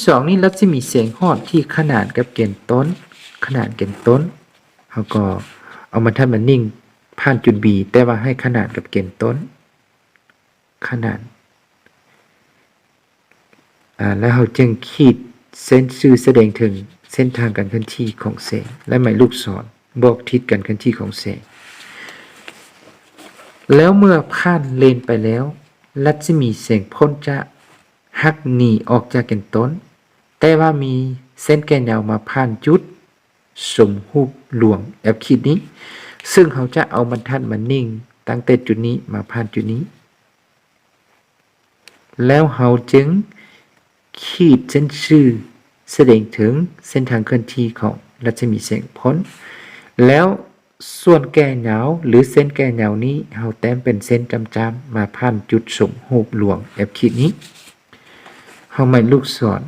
ສອງນີ້ ລັດສະໝີແສງຮອດທີ່ຂະໜານກັບແກນຕົ້ນ, ຂະໜານແກນຕົ້ນ ເຮົາກໍເອົາບັນທັດມານິ່ງຜ່ານຈຸດ B ແຕ່ວ່າໃຫ້ຂະໜານກັບແກນຕົ້ນ, ຂະໜານ ອາ ແລ້ວເຮົາຈຶ່ງຂີດເສັ້ນຊື່ສະແດງເຖິງເສັ້ນທາງການເຄື່ອນທີ່ຂອງແສງ ແລະ ໝາຍລູກສອນບອກທິດການເຄື່ອນທີ່ຂອງແສງ. ແລ້ວເມື່ອຜ່ານເລນໄປແລ້ວ, ລັດສະໝີແສງພົ້ນຈະຫັກໜີອອກຈາກແກນຕົ້ນ, ແຕ່ວ່າມີເສັ້ນແກ່ຍາວມາຜ່ານຈຸດສົມຮູບລວງ F ຂີດນີ້, ເຊິ່ງເຮົາຈະເອົາບັນທັດມານິ່ງຕັ້ງແຕ່ຈຸດນີ້ມາຜ່ານຈຸດນີ້. ແລ້ວເຮົາຈຶ່ງຂີດເສັ້ນຊື່ສະແດງເຖິງເສັ້ນທາງເຄື່ອນທີ່ຂອງລັດສະໝີແສງພົ້ນ, ແລ້ວສ່ວນແກ່ຍາວ ຫຼື ເສັ້ນແກ່ຍາວນີ້ ເຮົາແຕ້ມເປັນເສັ້ນຈ້ຳໆ ມາຜ່ານຈຸດສົມຮູບລວງ F ຂີດນີ້. ເຮົາໝາຍລູກສອນ